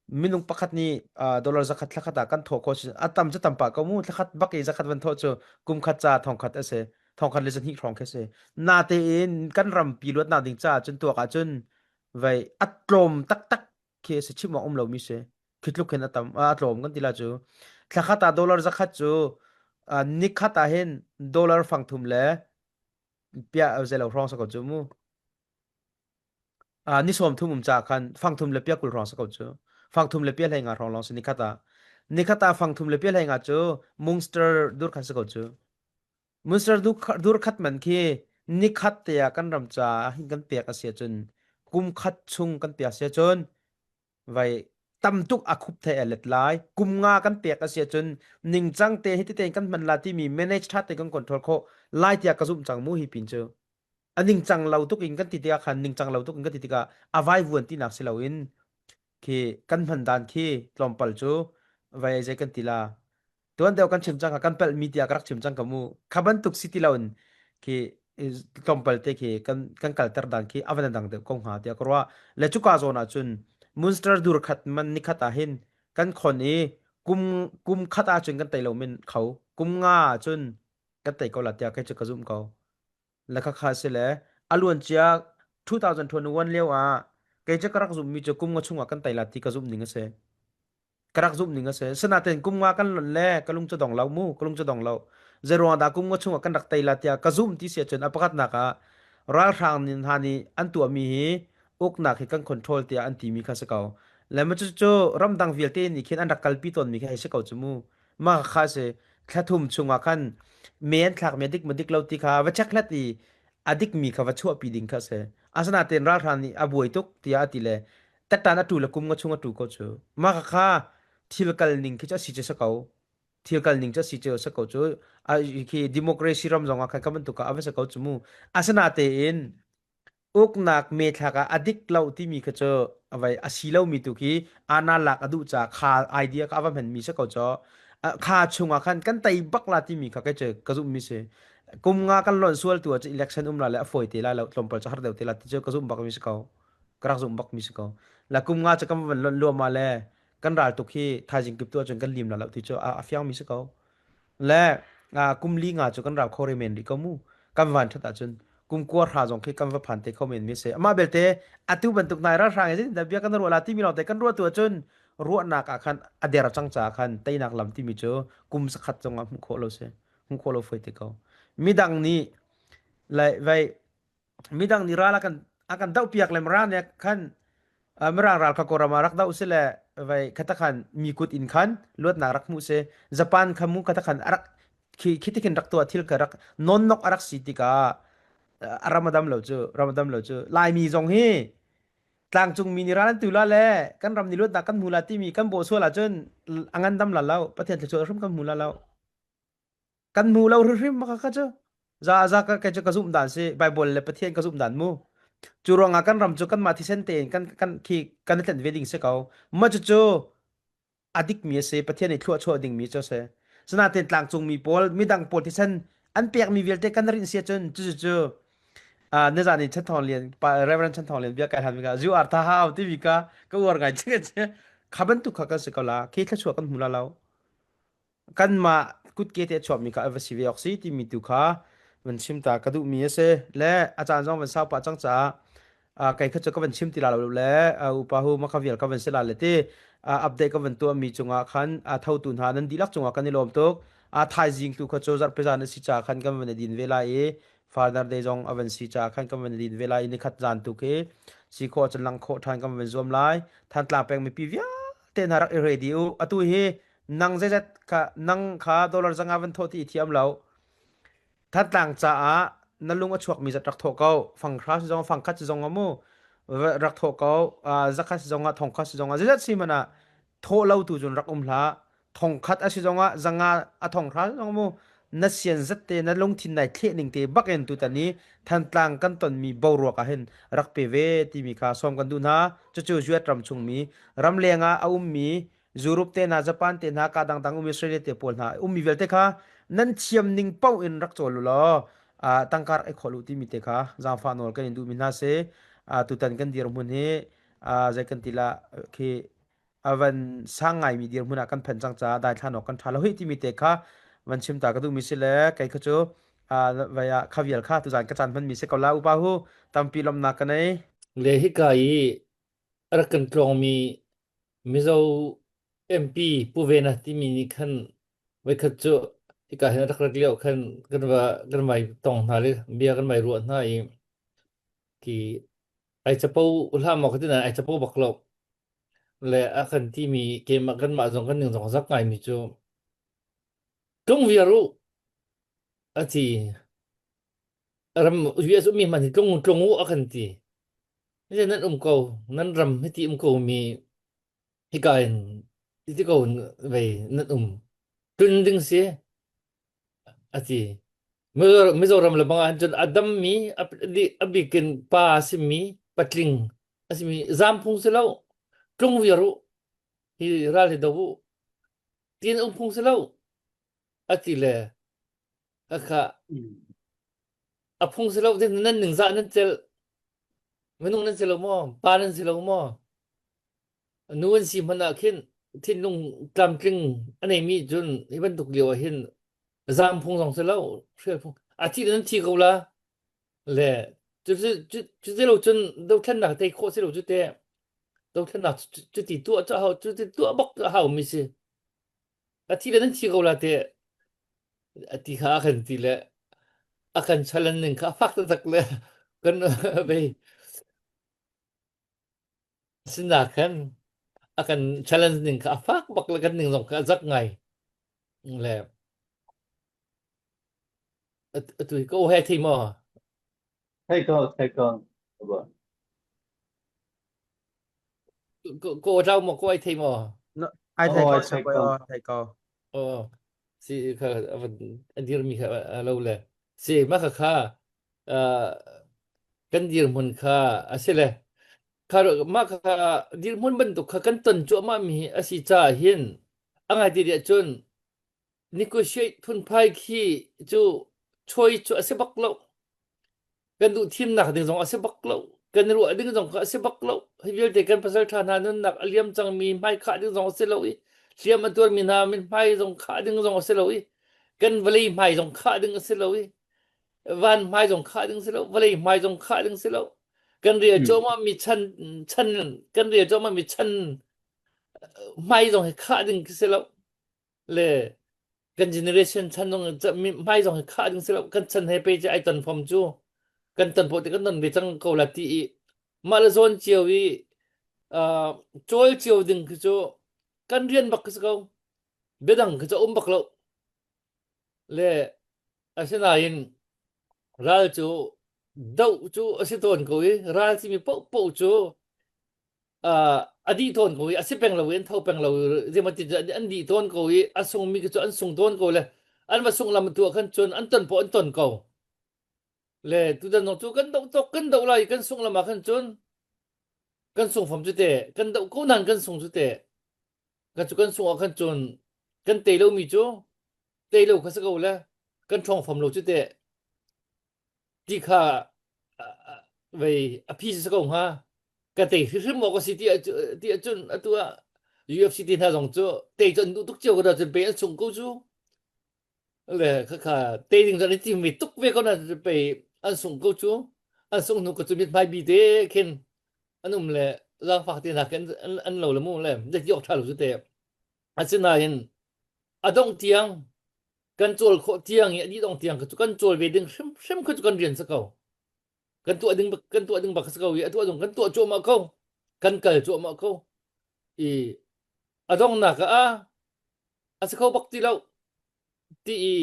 Minung pakhat nih dollar zakhat thlakhat ah kan thawh khawh si a tam cu tam pah ko mu thlakhat bak i zakhat van thawh cu kum khat ca thongkhat a si thongkhat le zahnih hrawng khi si natein kan rampi luatnak ding caah cun tuak ahcun vei a tlawm taktak khi a si chim awk um lomi si khi tluk hin a tam a tlawm kan ti la cu thlakhat ah dollar zakhat cu nikhat ah hin dollar fangthum le pia zelo hrawng sa ko cu mu ni sawm thum um ca khan fangthum le pia 20 hrawng sa ko cu fangthum le pia 15 hrawng lawng si nikhat ah nikhat ah fangthum le pia 15 cu Munster dur khan sa ko cu Munster dur khat man khi nikhat te ah kan ram ca hin kan pek a si ahcun kum khat chung kan pek a si ahcun vai tam tuk a khup thei a let lai kum nga kan pek a si ahcun ningcang te hi tete kan hman la timi manage tha te kan control khawh lai tiah ka zumh cang mu hi pin cu a ningcang lo tuk in kan ti tikah khan ningcang lo tuk in kan ti tikah a vaivuan tinak si loin khi kan hman dan khi tlawmpal cu vai zei kan ti la tuan deuh kan chim cang kan palh mi tiah ka rak chim cang ka mu kha bantuk si ti loin khi tlawmpal te khi kan kan kalter dan khi a van dang deuh ko hnga tiah ka ruah le cuka zawn ah cun Munster dur khat man ni khat ah hin kan khon i kum kum khat ah cun kan tei lo min kho kum nga ah cun kan tei ko la tiah kai cu ka zum ko le khakha si le a luancia 2021 lio ah kei cu ka rak zumhmi cu kum nga chungah kan tei la ti ka zumh ning a si. Ka rak zumh ning a si. Sinain kum nga kan lonh le ka lung cu dong lo mu, ka lung cu dong lo. Zeiruang dah kum nga chungah kan rak tei la tiah ka zumh ti si ahcun a pakhatnak ah ralhrang hna nih an tuahmi hi uknak hi kan control tiah an timi kha si ko. Le ma cucu ramdang vialte nih khin an rak kalpi tawnmi kha hei si ko cu mu. Mah kha si thla thum chungah khan me an thlakmi a dik ma dik lo ti kha va check hlat i a dikmi kha va chuahpi ding kha si. Asinain ralhrang nih a buai tuk tiah a ti le tattan a tu le kum nga chung a tu ko cu. Mah kha thil kal ning khi cu a si cu si ko. Thil kal ning cu a si cu si ko cu. A khi democracy ram zong ah khan kha bantuk ah a va si ko cu mu. Asinain Uknak methlak ah a dik lo timi kha cu vai a si lomi tu khi ana lak a duh caah kha idea kha a va hmanmi si ko caw. Kha chungah khan kan tei bak la timi kha kei cu ka zumhmi si. Kum nga kan lonh sual tu ah cu election um la le a fawi te lai lo tlawmpal cu har deuh te la ti cu ka zumh bakmi si ko. Ka rak zumh bakmi si ko. La kum nga cu kan van lonh luahmah le kan ral tuk hi thaizing kip tu ahcun kan lim la lo ti cu a fiangmi si ko. Le kum li nga cu kan rau kho re men rih ko mu. Kan van ṭhat ahcun kum kua hra zong khi kan va phan te kho men mi si. Amah belte atu bantuk nai ralhrang in zeitindah bia kan ruah la timi lawngte kan ruah tu ahcun ruahnak ah khan a der cang caah khan teinak lam timi cu kum zakhat zong ah hmuh khawh lo si. Hmuh khawh lo foi te ko. Midang nih lai vai midang nih ral a kan a kan dohpiak le Mirang nih khan Mirang ral kha Kawlram ah rak doh si le vai khata khan mi kut in khan luatnak rak hmuh si Japan kha mu khata khan arak khi khi tikhin rak tuah thil kha rak nonnok a rak si tikah a ram a dam lo cu ram a dam lo cu Laimi zong hi tlangcung mi nih ral an tu la le kan ram nih luatnak kan hmu la timi kan bawh sual ahcun a ngan dam la lo Pathian thluachuah hrim kan hmu la lo Kan hmu lo hrimhrim maka kha cu. Za za ka ka cu ka zumh dan si Bible le Pathian ka zumh dan mu. Cu ruangah kan ram cu kanmah thisen tein kan kan khi kan i tlenh ve ding si ko. Ma cucu a dikmi a si Pathian nih thluachuah dingmi cu a si. Sinain tlangcungmi pawl midang pawl thisen an pekmi vialte kan rinh si ahcun cucu cu nizan in Chan Thawng Lian pa Reverend Chan Thawng Lian bia kai hlan mi ka zu ar tha hau timi ka ka uar ngai che kha bantuk kha kan si ko la khi thluachuah kan hmu la lo. Kanmah kutke te a chuakmi kha a va si ve awk si timi tu kha van chim ta ka duhmi a si. Le a caan zong van sau pah cang caah kei kha cu ka van chim ti la lo le upa hu ma kha vial ka van si la le ti update ka van tuahmi cungah khan thotu hna nan dihlak cungah kan i lawm tuk. A thaizing tu kha cu zarhpi zan a si caah khan kan van i din ve lai i Father Day zong a van si caah khan kan van i din ve lai i nikhat zan tu khi si khawh cun lang khawh ṭhan kan van zuam lai. Thantlang peng mipi vialte hna rak i ready u. Atu hi nang zeizat kha nang kha dollar 500 van thawh ti i thiam lo Thantlang caah na lung a chuakmi zat rak thawh ko fanghra si zong fangkhat si zong mu rak thawh ko zakhat si zongah thongkhat si zongah zeizat si hmanh ah thawh lo tu cun rak um hlah thongkhat a si zongah zanga a thonghra si zong mu na sian zat te na lungthin nai thleh ning te bak in tutan i Thantlang kan tonmi boruak ah hin rak pe ve timi kha sawm kan duh hna cucu US ram chungmi ramleng ah a ummi Europe te hna, Japan te hna, ka dangdang um Australia te pawl hna ummi vialte kha nan thiam ning paoh in rak cawl u law tangka rak i khawlh u timi te kha zaangfah nawl kan in duhmi hna si. Tutan kan dirhmun hi zei kan ti lah khi. a van sang ngaimi dirhmun ah kan phan cang caah daithlan awk kan ṭha lo hih timi te kha van chim ta ka duhmi si le kei kha cu vai ah kha vial kha tuzan ka caan hmanmi si ko la upa hu tampi lawmhnak ka nei. Le hika i a rak kan tlawngmi Mizo MP Pu Vena timi nih khan voikhat cu hika hin a rak rat lio khan kan va kan vai tong hna le bia kan vai ruah hna i ki ai capo hlah maw ka ti nain ai capo bak lo. Le a kan timi keimah kanmah zong kan ning zong zak ngaimi cu tlung viar u a ti. Ram US ummi hmanh hi tlung tlung u a kan ti. Nan um ko nan ram hiti um ko mi hika in ti ko vei nan um tlun ding si a ti. Mizoram le bang ahcun a dammi a bikin pa a simi patling a simi zaam phung si lo tlung viar u hi ral hi do u tiin um phung si lo a ti le khakha a phung si lo nan ningzah nan cel minung nan si lo maw pa nan si lo maw Nu an si hmanh ah khin thinlung tlamtling a neimi cun hi bantuk lio ah hin zaam phung zong si lo, hrial phung. A thih nan thi ko la. Le cu cu cu lo cun dothlennak tei khawh si lo cu te. Dothlennak cu ti tuah cu hau cu ti tuah bak a hau mi si. A thi le nan thi ko la te. A ti kha a kan ti le a kan challenge ning kha a fak taktak le kan vei Asinain khan a kan challenge ning kha a fak bak le kan ning zong kha a zak ngai. Le atu hi ka aw he thei maw? Thei ko, thei ko. Ba. Ka ka aw tlau maw? Ka aw ai thei maw? No, ai thei Oh, ko ai sa thei koi ko. aw thei ko. Aw, si kha a van a dirmi kha a lo le. Si mah kha kha uh, kan dirhmun kha a si le kha mah kha dirhmun bantuk kha kan ton cuahmah mi a si caah hin a ngai ti dih cun negotiate phunphai khi cu choice cu a si bak lo kan duh thimnak ding zong a si bak lo kan ruah ding zong kha a si bak lo hi vialte kan pasal ṭha hna nunnak a liam cangmi hmai khah ding zong a si lo i hliam a tuarmi hna min hmai zong khah ding zong a si lo i kan vawlei hmai zong khah ding a si lo i van hmai zong khah ding si lo vawlei hmai zong khah ding si lo kan rel cuahmah mi chan chan kan rel cuahmah mi chan hmai zong hi khah ding si lo le kan generation chan zong hmai zong hi khah ding si lo kan chan he pe ci ai ton fom cu kan ton po te kan ton ve cang ko la ti i mah le zawn cio i cawl cio ding khi cu kan rian bak khi si ko biadang khi cu um bak lo Le asinain ral cu doh cu a si tawn ko i ral simi paohpaoh cu uh, a dih tawn ko i a si peng lo i an tho peng lo zeimati an dih tawn ko i a sungmi cu an sung tawn ko le an va sung lam tu ah khan cun an ton poh an ton ko le tutan zong cu kan doh tok kan doh lai kan sung lam ah khan cun kan sung fam cu te kan doh ko nan kan sung cu te Kan cu kan sung ah khan cun kan tei lomi cu tei lo kha si ko le kan ṭhawng fam lo cu teh ti kha vei a phi si ko hnga ka tei hrimhrim awk a si ti ti ahcun atu ah UFC ti hna zong cu tei cu an duh tuk cio ko cun pei an sung ko cu le khakha tei ding zong an tim ve tuk ve ko na pei an sung ko cu an sung hnu ko cu mithmai bi te khin an um le zaangfak te hna khi an, an lo le mu le zeiti awk ṭha lo cu te asinain a dongh tiang kan cawl khawh tiang i a dih dong tiang cu kan cawl ve ding hrimhrim kha cu kan rian si ko kan tuah ding kan tuah ding bak si ko i a tuah zong kan tuah cuahmah ko kan kal cuahmah ko i a donghnak ah a si kho bak ti lo ti i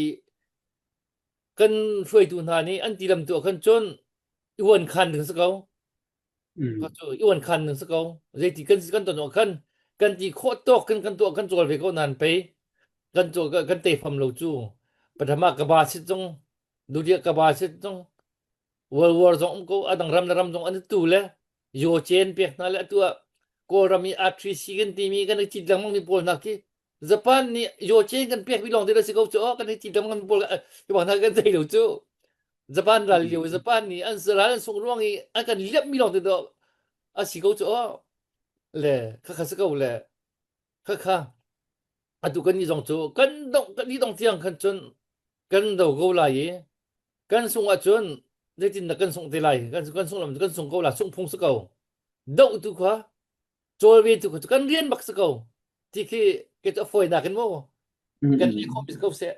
kan hruaitu hna nih an ti lam tu ah khan cun i uan khan ding si ko Kha cu i uan khan ding si ko. Zeiti kan kan ton awk khan kan ti khawh tawk kan kan tuah kan cawl ve ko nan pei kan cawl kan te fam lo cu Pathama ka ba sit zong Dudia ka ba sit zong World War zong um ko adang ram le ram zong an tu le yo chen pek hna le atu ah Kawlram i R3C kan timi kan i cit lengmang mi pawl hna khi Japan nih yo chen kan pek mi lawng te si ko cu kan i cit lengmang mi pawl bang hna kan thei lo cu Japan ral lio Japan nih an ral an sung ruang i an kan liap mi lawng te do a si ko cu le khakha si ko le. Khakha atu kan nih zong cu kan dongh kan i dong tiang khan cun kan do ko lai i kan sung ahcun zeitin dah kan sungh te lai kan kan sungh lam kan sung ko la sungh phung si ko doh tu kha cawl ve tu kha cu kan rian bak si ko ti khi ke cu a fawinak in mu kan leh khawh mi si ko seh.